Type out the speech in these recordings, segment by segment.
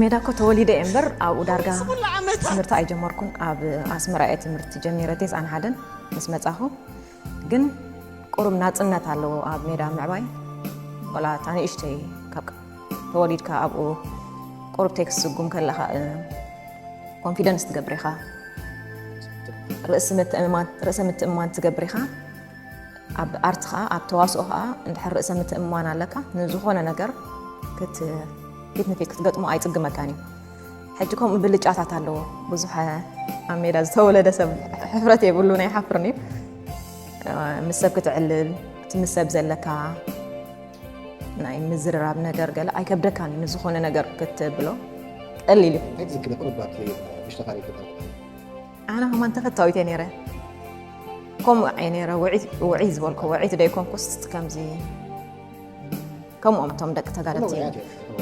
ሜዳ እኮ ተወሊደ እየ እምበር ኣብኡ ዳርጋ ትምህርቲ ኣይጀመርኩን። ኣብ ኣስመራ እየ ትምህርቲ ጀሚረ ተስዓን ሓደን ምስ መጻኹ። ግን ቁሩብ ናጽነት ኣለዎ ኣብ ሜዳ ምዕባይ። ወላ እታ ንእሽተይ ካብ ተወሊድካ ኣብኡ ቁሩብ ቴክስት ስጉም ከለኻ ኮንፊደንስ ትገብር ኢኻ። ርእሲ ምትእምማን ርእሰ ምትእምማን ትገብር ኢኻ። ኣብ ኣርት ኸኣ ኣብ ተዋስኦ ኸኣ እንድሕር ርእሰ ምትእምማን ኣለካ ንዝኾነ ነገር ክት ፊት ንፊት ክትገጥሞ ኣይጽግመካን እዩ። ሕጂ ከምኡ ብልጫታት ኣለዎ። ብዙሕ ኣብ ሜዳ ዝተወለደ ሰብ ሕፍረት የብሉን ኣይሓፍርን እዩ። ምስ ሰብ ክትዕልል እቲ ምስ ሰብ ዘለካ ናይ ምዝርራብ ነገር ገለ ኣይከብደካን እዩ። ንዝኾነ ነገር ክትብሎ ቀሊል እዩ። እንታይ ትዝክሪ ቁሩብ ኣብቲ ምሽተኻሪ ገጠር? ኣነ ከማን ተፈታዊት እየ ነይረ። ከምኡ እየ ነይረ። ውዒት ውዒ ዝበልኩ ውዒት ደይኮንኩስ ከምዚ ከምኦም እቶም ደቂ ተጋደልቲ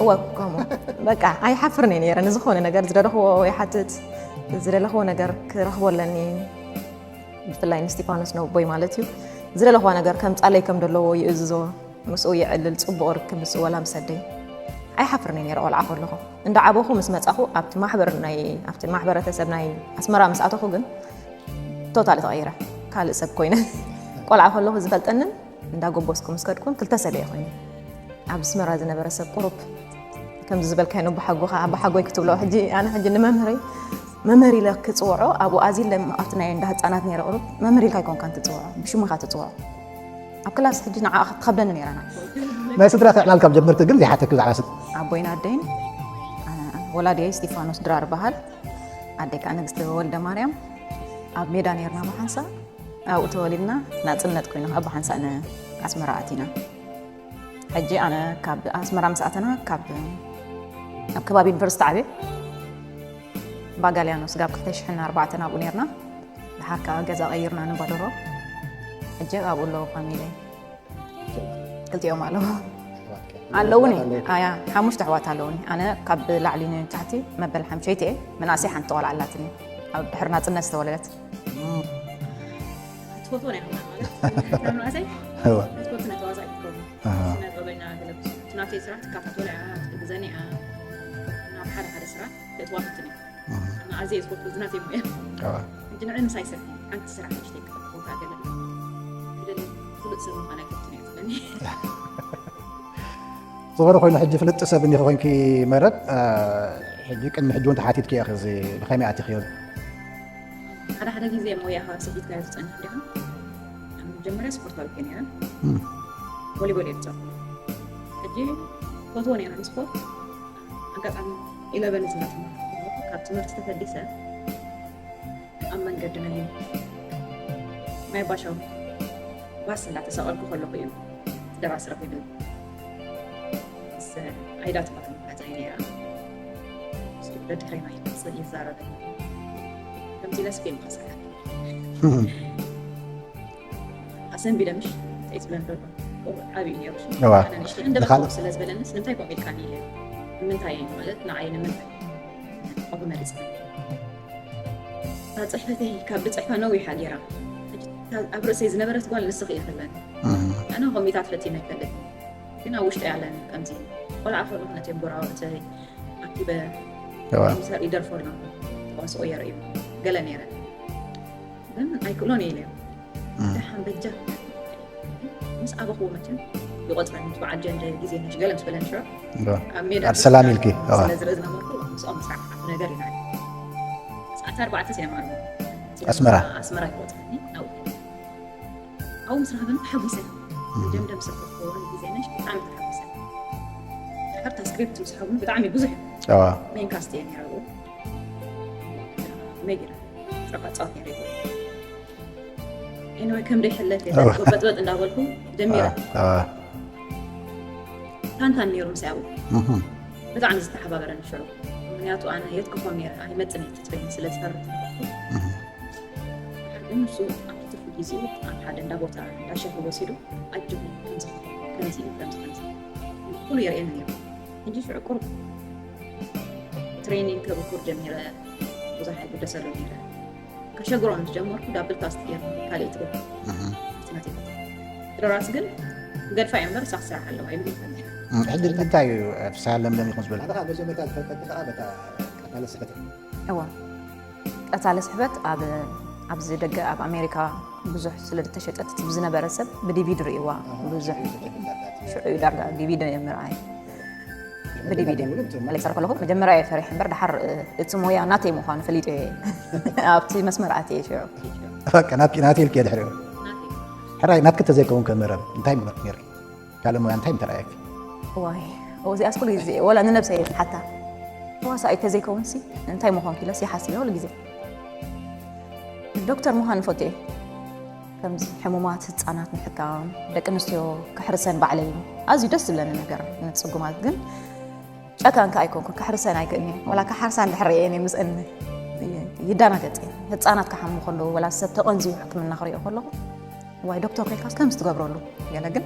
እወ ከምኡ በቃ ኣይሓፍርን እየ ነይረ። ንዝኾነ ነገር ዝደለኽዎ ይሓትት ዝደለኽዎ ነገር ክረኽቦ ኣለኒ። ብፍላይ ንስቲፋኖስ ነቦይ ማለት እዩ። ዝደለኽዋ ነገር ከምጻለይ ከም ደለዎ ይእዝዞ። ምስኡ የዕልል፣ ጽቡቕ ርክብ ምስኡ ወላ ምስ ኣደይ። ኣይሓፍርን እየ ነይረ ቆልዓ ከለኹ። እንዳ ዓበኹ ምስ መጻኹ ኣብቲ ማሕበር ናይ ኣብቲ ማሕበረተሰብ ናይ ኣስመራ ምስ ኣተኹ ግን ቶታሊ ተቐይረ። ካልእ ሰብ ኮይነ። ቆልዓ ከለኹ ዝፈልጠንን እንዳ ጎበዝኩ ምስ ከድኩን ክልተ ሰብ እየ ኮይነ። ኣብ ኣስመራ ዝነበረ ሰብ ቁሩብ ከምዚ ዝበልካዮ ኣቦሓጎኻ ኣቦሓጎይ ክትብሎ ሕጂ ኣነ ሕጂ ንመምህረይ መምህር ኢለ ክጽውዖ ኣብኡ ኣዚለ ኣብቲ ናይ እንዳ ህጻናት ነይረ ቁሩብ መምህር ኢልካ ኣይኮንካን ትጽውዖ ብሽሙ ኢኻ ትጽውዖ ኣብ ክላስ ሕጂ ንዓ ትኸብደኒ ነይራ ና ናይ ስድራ ክዕላል ካብ ጀመርክ ግን ዘይሓተክ ብዛዕባ ስድ ኣቦይን ኣደይን ወላዲየይ እስጢፋኖስ ድራር በሃል ኣደይ ከዓ ንግስቲ ወልደ ማርያም ኣብ ሜዳ ነይርና ብሓንሳ ኣብኡ ተወሊድና ናፅነት ኮይና ከዓ ብሓንሳ ንኣስመራ ኣቲና ሕጂ ኣነ ካብ ኣስመራ ምስ ኣተና ካብ ኣብ ከባቢ ዩኒቨርሲቲ ዓብየ ባጋልያኖ ስጋብ ክልተ ሽሕን ኣርባዕተን ኣብኡ ነርና ድሓር ከዓ ገዛ ቀይርና ንባደሮ ሕጂ ኣብኡ ኣለዉ ፋሚለይ ክልቲኦም ኣለዉ ኣለውኒ ኣያ ሓሙሽተ ኣሕዋት ኣለውኒ ኣነ ካብ ላዕሊ ንታሕቲ መበል ሓምሸይቲ እየ መናእሰይ ሓንቲ ቆልዓ ኣላትኒ ኣብ ድሕሪ ናፅነት ዝተወለደት ትፈትዎ ናይ ኹና ማለት ንመናእሰይ ትፈቱ ናይ ተዋሳኢ ትከውን ስነ ጥበበኛ ገለ ናተይ ስራሕ ትከታተሎ እያ ትሕግዘኒ እያ ናብ ሓደ ሓደ ስራሕ ተእትዋትትን እያ ኣነ ኣዝየ ዝፈቱ ዝናተይ ሙያ ሕጂ ንዕን ምሳይ ሰብ ሓንቲ ስራሕ ንሽተይ ክፈትወካ ገለ ግደል ፍሉጥ ሰብ ምዃን ኣይፈቱን እየ ትብለኒ ዝኾነ ኮይኑ ሕጂ ፍልጥ ሰብ እኒኺ ኮንኪ መረብ ሕጂ ቅድሚ ሕጂ እውን ተሓቲትኪ ኢኺ እዚ ብኸመይ ኣቲኽዮ ሓደ ሓደ ግዜ ሞያኻ ሰቲትካዮ ትጸንሕ ዲኻ? ኣብ መጀመርያ ስፖርታዊት እየ ነይረ። ቮሊቦል እየ ዝጸወት። ሕጂ ፈትዎ ነይረ ንስፖርት። ኣጋጣሚ ኢለቨን ዝመት ካብ ትምህርቲ ተፈሊሰ ኣብ መንገዲ ናይ ናይ ባሻው ባስ እንዳተሰቐልኩ ከለኹ እዩ ደራሲ ረኺቡ ምስ ኣይዳ ትበሃል መሓዛይ ነይራ ደድሕሬና ይመፅእ ይዛረብ ከምዚ ኢለስ ፊልም ክሰርሕ ኣሰንቢለ ምሽ እንታይ ትብለን ዘሎ ዓብዩ ነይሩ ንኻልእ ስለ ዝበለንስ ንምንታይ ከምኡ ኢልካኒ ኢለ ንምንታይ ማለት ንዓይ ንምንታይ ኣቡ መሪፅና እታ ፅሕፈተይ ካብ ብፅሕፋ ነዊሓ ገይራ ኣብ ርእሰይ ዝነበረት ጓል ንስኺ እየ ትብለኒ ኣነ ኮሚታት ፈቲነ ይፈልጥ ግን ኣብ ውሽጢ ያለን ከምዚ ቆልዓ ከሎ ነቲ ጎራባብተይ ኣኪበ ምሳር ይደርፎ ኣሎ ተዋስኦ የርእዩ ገለ ነይረ ግን ኣይክእሎን እየ ኢለ ደሓን በጃ ምስ ኣበኽዎ መቸም ይቆፅረኒ በዓል ጀንደ ግዜ ነሽ ገለ ምስ በለኒ ሽዑ ኣብ ሜዳ ሰላም ኢልኪ ስለ ዝርኢ ዝነበርኩ ምስኦም ምስራሕ ነገር ኢና ሰዓት ኣርባዕተ ሲነማ ኣሎ ኣስመራ ኣስመራ ይቆፅረኒ ኣብኡ ኣብኡ ምስ ረኸበኒ ተሓጒሰ ደምደም ስርኩ ክኸውን ግዜ ነሽ ብጣዕሚ ተሓጒሰ ድሕርታ ስክሪፕት ምስ ሃቡኒ ብጣዕሚ ብዙሕ እዩ ሜን ካስት እየ ነይረ ኣብኡ መጊራ ፅረቃ ፃወት ነይረ ይበል ኤንወይ ከም ደይሕለት እየ በጥበጥ እንዳበልኩ ጀሚረ ታንታን ነይሩ ምስ ኣብኡ ብጣዕሚ ዝተሓባበረኒ ሽዑ ምክንያቱ ኣነ የትክኾን ነይረ ኣይመፅን እየ ትትበይኒ ስለ ዝፈርት ግን ንሱ ኣብቲ ትርፊ ግዜኡ ኣብ ሓደ እንዳ ቦታ እንዳ ሻሂ ወሲዱ ኣጅቡ ከምዚ ከምዚ እዩ ከምዚ ከምዚ ኩሉ የርእየኒ ነይሩ ሕጂ ሽዑ ቁሩብ ትሬኒንግ ከብኩር ጀሚረ ብዙሕ ኣይግደሰሉ ነይረ ከሸግሮም ዝጀመርኩ ዳብል ካስት ገይሩ ካልእ ትብል ናተይ ድራስ ግን ገድፋ እየ እምበር ሳክ ስራሕ ኣለዋ ይብል ሕጂ እንታይ እዩ ፍስሃ ለምለም ኢኹም ዝበልኩ? ኣነ ከዓ መጀመርታ ዝፈልጠኒ ከዓ በታ ቀታለ ስሕበት እያ። እዋ ቀታለ ስሕበት ኣብ ኣብዚ ደገ ኣብ ኣሜሪካ ብዙሕ ስለ ዝተሸጠት ዝነበረ ሰብ ብዲቪዲ ርእዋ ብዙሕ ሽዑ እዩ ዳርጋ ዲቪዲ ምርኣይ ብዲቪዲ መለክ ሰር ከለኹ መጀመርያ እየ ፈሪሕ እምበር ድሓር እቲ ሞያ ናተይ ምዃኑ ፈሊጡ እየ ኣብቲ መስመር ኣትየ ሽዑ በቃ ናትኪ ናተይ ኢልኪ ድሕሪኡ ሕራይ ናትኪ ተዘይከውን ከመረብ እንታይ ምበልክ ነርኪ ካልእ ሞያ እንታይ ምተረኣየኪ ዋይ እዚኣስ ኩሉ ግዜ ወላ ንነብሰይ እየ ሓታ ተዋሳኣይ ተዘይከውንሲ እንታይ ምዃንኩ ኢለስ ይሓስብ እየ ኩሉ ግዜ ዶክተር ምዃን ፈትየ ከምዚ ሕሙማት ህፃናት ምሕካም ደቂ ኣንስትዮ ክሕርሰን ባዕለይ ኣዝዩ ደስ ዝብለኒ ነገር ንፅጉማት ግን ጨካን ከ ኣይኮንኩ ክሕርሰን ኣይክእልኒ ወላ ክሓርሳ እንድሕር እየ ምስእኒ ይዳናገፅ እየ ህፃናት ክሓሙ ከለዉ ወላ ሰብ ተቐንዝዩ ሕክምና ክሪኦ ከለኹ ዋይ ዶክተር ኮይንካስ ከምዚ ትገብረሉ ገለ ግን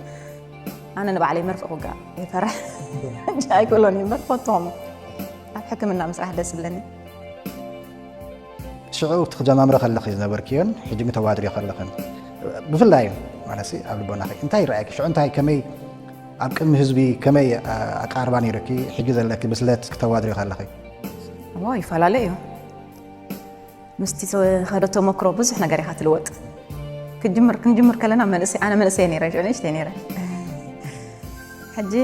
ኣነ ንባዕለይ መርፍእ ክውጋእ ይፈርሕ ኣይክእሎን እዩ እምበር ፈትኹም ኣብ ሕክምና ምስራሕ ደስ ዝብለኒ ሽዑ እቲ ክጀማምረ ከለኺ ዝነበርክዮን ሕጂ ግን ተዋድርዮ ከለኽን ብፍላይ ማለት ኣብ ልቦናኺ እንታይ ይረኣየኪ ሽዑ እንታይ ከመይ ኣብ ቅድሚ ህዝቢ ከመይ ኣቃርባ ነይረኪ ሕጂ ዘለኪ ብስለት ክተዋድርዮ ከለኺ እሞ ይፈላለ እዩ ምስቲ ዝኸደ ተመክሮ ብዙሕ ነገር ኢኻ ትልወጥ ክጅምር ክንጅምር ከለና መንእሰይ ኣነ መንእሰይ ነረ ሽዑ ንእሽተይ ነረ ሕጂ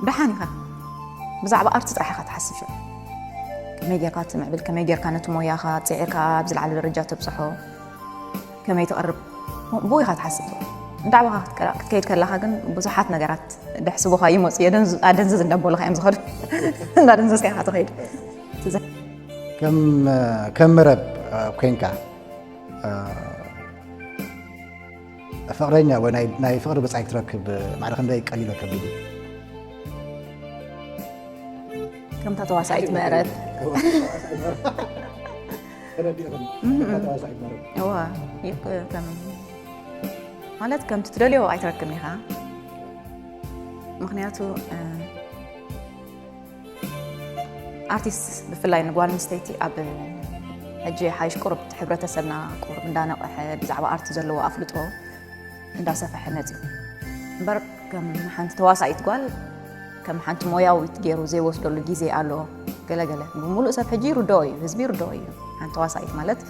ደሓን ኢኻ ብዛዕባ ኣርቲ ጥራሕ ኢኻ ትሓስብ ሽዑ ከመይ ጌርካ ትምዕብል ከመይ ጌርካ ነቲ ሞያኻ ፅዒርካ ኣብ ዝለዓለ ደረጃ ተብፅሖ ከመይ ትቐርብ ብኡ ኢኻ ትሓስብ እንዳዕባኻ ክትከይድ ከለኻ ግን ብዙሓት ነገራት ደሕስቡኻ ይመፁ ኣደንዝዝ እንዳበሉኻ እዮም ዝኸዱ እንዳደንዘዝካ ኢኻ ትኸይድ ከም መረብ ኮይንካ ፍቕረኛ ወይ ናይ ፍቕሪ ብፃይ ክትረክብ ማዕረ ክንደይ ቀሊሎ ከቢድ እዩ ከምታ ተዋሳኢት መረት ማለት ከምቲ ትደልዮ ኣይትረክብን ኢኻ ምክንያቱ ኣርቲስት ብፍላይ ንጓል ኣንስተይቲ ኣብ ሕጂ ሓይሽ ቁሩብ ሕብረተሰብና ቁሩብ እንዳነቐሐ ብዛዕባ ኣርቲ ዘለዎ ኣፍልጦ እንዳሰፈሐ መፅዩ እምበር ከም ሓንቲ ተዋሳኢት ጓል ከም ሓንቲ ሞያዊት ገይሩ ዘይወስደሉ ግዜ ኣሎ ገለገለ ብምሉእ ሰብ ሕጂ ይርድኦ እዩ ህዝቢ ይርድኦ እዩ ሓንቲ ተዋሳኢት ማለት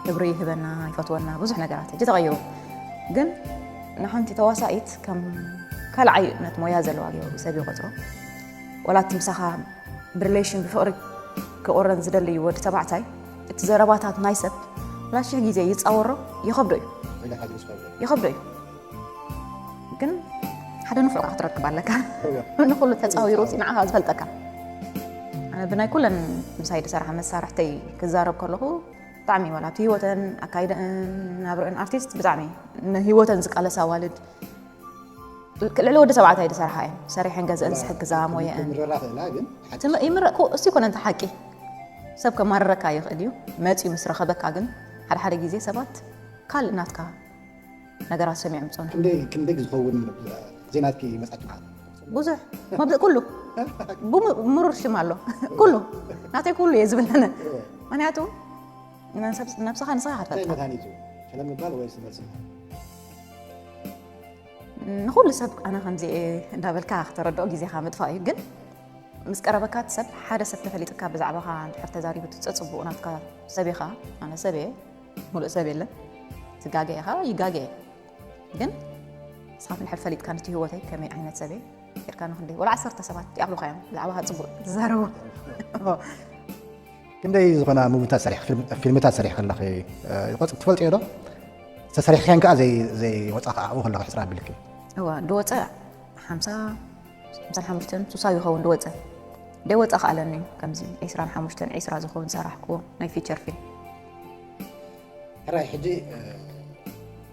ክብሪ ይህበና ይፈትወና ብዙሕ ነገራት ሕጂ ተቐይሩ ግን ንሓንቲ ተዋሳኢት ከም ካልዓይ ነት ሞያ ዘለዋ ገይሩ ሰብ ይቆፅሮ ወላ እቲ ምሳኻ ብሪሌሽን ብፍቕሪ ክቑረን ዝደሊ ወዲ ተባዕታይ እቲ ዘረባታት ናይ ሰብ ላሽሕ ግዜ ይፃወሮ ይኸብዶ እዩ ይኸብዶ እዩ ግን ሓደ ንፉዕ ክትረክብ ኣለካ ንኩሉ ተፃዊሩ ንዓኻ ዝፈልጠካ ኣነ ብናይ ኩለን ምሳይ ዝሰርሓ መሳርሕተይ ክዛረብ ከለኹ ብጣዕሚ ወላ ኣብቲ ህይወተን ኣካይደአን ናብረአን ኣርቲስት ብጣዕሚ ንህይወተን ዝቃለሳ ዋልድ ልዕሊ ወዲ ተባዕታይ ዝሰርሓ እየን ሰሪሐን ገዝአን ዝሕግዛ ሞየአን ይምረእ እሱ ይኮነ እንተ ሓቂ ሰብ ከማርረካ ይኽእል እዩ መፂኡ ምስ ረኸበካ ግን ሓደ ሓደ ግዜ ሰባት ካልእ ናትካ ነገራት ሰሚዖም ዝፀንሑ ክንደይ ክንደይ ዝኸውን ዜናትኪ መጻችሁ ማለት ብዙሕ መብዝእ ኩሉ ምሩር ሽም ኣሎ ኩሉ ናተይ ኩሉ እየ ዝብለነ ምክንያቱ ነብስኻ ንስኻ ክትፈልጣ ንኹሉ ሰብ ኣነ ከምዚ እንዳበልካ ክተረድኦ ግዜኻ ምጥፋእ እዩ ግን ምስ ቀረበካ እቲ ሰብ ሓደ ሰብ ተፈሊጥካ ብዛዕባኻ እንድሕር ተዛሪቡ ትፀፅቡኡ ናትካ ሰብ ኢኻ ኣነ ሰብ እየ ሙሉእ ሰብ የለን ትጋገ ኢኻ ይጋገ ግን ንስኻት እንድሕር ፈሊጥካ ነቲ ህይወተይ ከመይ ዓይነት ሰብ እየ ጌርካ ንክንደይ ወላ ዓሰርተ ሰባት ይኣኽሉኻ እዮም ብዛዕባኻ ፅቡቅ ዝዛረቡ ክንደይ ዝኾና ሙቪታት ሰሪሕ ፊልምታት ሰሪሕ ከለኺ ትፈልጥዮ ዶ ዝተሰሪሕከን ከዓ ዘይወፃ ከዓ ኣብኡ ከለኺ ሕፅራ ኣቢልኪ እዋ ዝወፀ ሓምሳ ሓምሳን ሓሙሽተን ሱሳ ይኸውን ዝወፀ ዘይወፀ ከኣለኒ ከምዚ ዒስራን ሓሙሽተን ዒስራ ዝኸውን ሰራሕክዎ ናይ ፊቸር ፊልም ሕራይ ሕጂ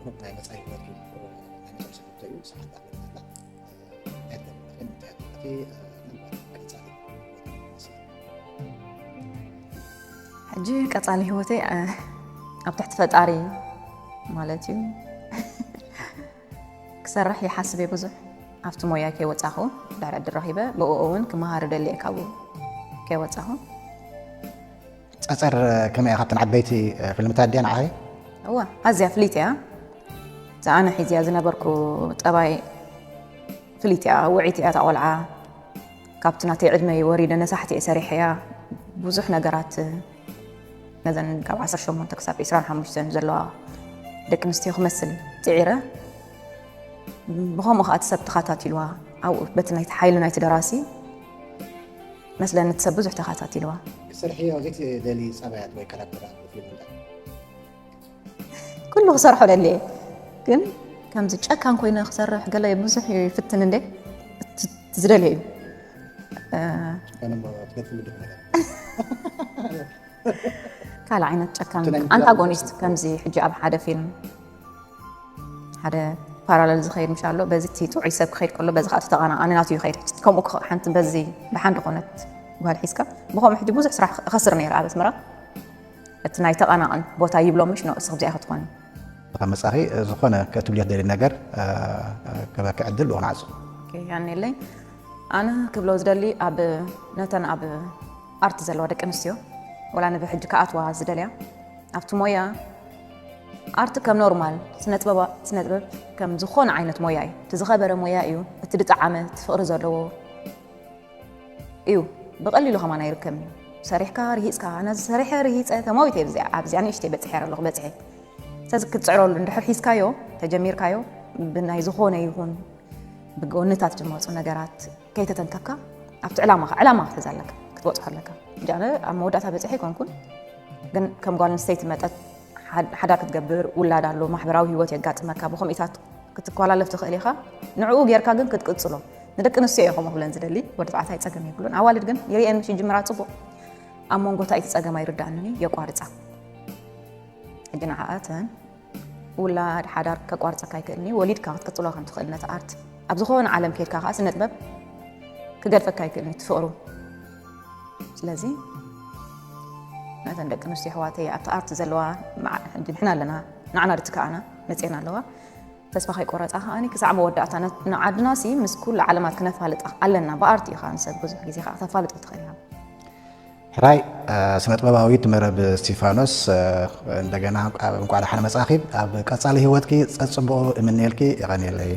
ቁሩብ ናይ መፃኢ ህይወትኪ ናይ መጨረሻ ሕቶ እዩ ሰዓት ኣላ ሕጂ ቀፃሊ ህይወተይ ኣብ ትሕቲ ፈጣሪ ማለት እዩ ክሰርሕ ይሓስብ እየ ብዙሕ ኣብቲ ሞያ ከይወፃኹ ድሕሪ ዕድል ረኺበ ብኡ እውን ክመሃር ደሊ እየ ካብኡ ከይወፃኹ ፀፀር ከመይ እያ ካብተን ዓበይቲ ፍልምታት ድያ ንዓኸ እዋ ኣዝያ ፍልይቲ እያ እዛ ኣነ ሒዝያ ዝነበርኩ ጠባይ ፍልይቲ እያ፣ ውዕይቲ እያ እታ ቆልዓ። ካብቲ ናተይ ዕድመ ወሪደ ነሳሕቲ እየ ሰሪሐያ። ብዙሕ ነገራት ነዘን ካብ ዓሰርተ ሸሞንተ ክሳብ ዕስራን ሓሙሽተን ዘለዋ ደቂ ኣንስትዮ ክመስል ጽዒረ። ብኸምኡ ከኣ እቲ ሰብ ተኸታቲልዋ። ኣብኡ በቲ ናይቲ ሓይሊ ናይቲ ደራሲ መስለኒ እቲ ሰብ ብዙሕ ተኸታቲልዋ። ክሰርሕዮ ዘይትደሊ ጸባያት ወይ ካራክተራት ፊልም እንታይ? ኩሉ ክሰርሖ ደልየ፣ ግን ከምዚ ጨካን ኮይነ ክሰርሕ ገለ ብዙሕ ይፍትን እንደ እቲ ዝደልዮ እዩ። ኣነ እሞ ትገድፍሉ ዲኹም ኢለ። ካልእ ዓይነት ጨካን እቲ ናይ ኣንታጎኒስት፣ ከምዚ ሕጂ ኣብ ሓደ ፊልም ሓደ ፓራለል ዝኸይድ ምሽ ኣሎ፣ በዚ እቲ ጥዑይ ሰብ ክኸይድ ከሎ በዚ ከዓ ተተቓና ኣነ ናቱ ይኸይድ። ከምኡ ክኸ- ሓንቲ በዚ ብሓንድ ኮነት ጓል ሒዝካ ብኸምኡ ሕጂ ብዙሕ ስራሕ እኸስር ነይረ ኣብ ኣስመራ። እቲ ናይ ተቓናቕን ቦታ ይብሎ ምሽ ነው እስኽ ብዚኣ ክትኾኒ ካብ መጻኺ ዝኾነ ክትብልዮ ትደሊ ነገር ክበኪ ዕድል ብኡ ንዓጹ። ያኔለይ ኣነ ክብሎ ዝደሊ ኣብ ነተን ኣብ ኣርት ዘለዋ ደቂ ኣንስትዮ ወላ ንብሕጂ ክኣትዋ ዝደልያ ኣብቲ ሞያ ኣርት ከም ኖርማል ስነጥበብ ከም ዝኾነ ዓይነት ሞያ እዩ። እቲ ዝኸበረ ሞያ እዩ። እቲ ዝጠዓመ እቲ ፍቕሪ ዘለዎ እዩ። ብቐሊሉ ከማን ኣይርከብን እዩ። ሰሪሕካ ርሂፅካ ኣነ ዝሰሪሐ ርሂፀ ተማዊተ ኣብዚ ኣብዚኣ ንእሽተይ በፅሐ ኣለኹ በፅሐ ሰዚ ክትፅዕረሉ እንድሕር ሒዝካዮ ተጀሚርካዮ ብናይ ዝኾነ ይኹን ብጎንታት ዝመፁ ነገራት ከይተተንከፍካ ኣብቲ ዕላማኻ ዕላማ ክትሕዝ ኣለካ ክትበፅሖ ኣለካ። ሕጂ ኣነ ኣብ መወዳእታ በፅሐ ኣይኮንኩን ግን ከም ጓል ኣንስተይቲ መጠን ሓዳር ክትገብር ውላድ ኣሎ ማሕበራዊ ህይወት የጋጥመካ ብኸምኢታት ክትኮላለፍ ትኽእል ኢኻ። ንዕኡ ጌርካ ግን ክትቅጽሎ ንደቂ ኣንስትዮ እየ ከምኡ ክብለን ዝደሊ። ወዲ ተባዕታይ ጸገም የብሉን። ኣዋልድ ግን ይርእየን ምሽ ይጅምራ ጽቡቕ ኣብ መንጎታ እቲ ጸገም ኣይርዳእንን እዩ የቋርጻ። ሕጂ ንዓኣተን ውላድ ሓዳር ከቋርጸካ ኣይክእልን እዩ። ወሊድካ ክትቅጽሎ ከም ትኽእል ነቲ ኣርት ኣብ ዝኾነ ዓለም ከይድካ ከኣ ስነ ጥበብ ክገድፈካ ኣይክእልን እዩ እቲ ፍቕሩ። ስለዚ ነተን ደቂ ኣንስትዮ ኣሕዋተይ ኣብቲ ኣርት ዘለዋ ንሕና ኣለና ንዓና ድትከኣና መፅኤን ኣለዋ ተስፋ ከይቆረፃ ከዓኒ ክሳዕ መወዳእታ ንዓድና ሲ ምስ ኩሉ ዓለማት ክነፋልጣ ኣለና ብኣርት እዩ ከዓ ንሰብ ብዙሕ ግዜ ከዓ ተፋልጦ ትኽእል ኢኻ። ሕራይ ስነጥበባዊት መረብ እስቲፋኖስ እንደገና እንቋዕ ደሓን መጻኺ ኣብ ቀጻሊ ህይወትኪ ጸጽብቑ እምነልኪ የቐንየለይ።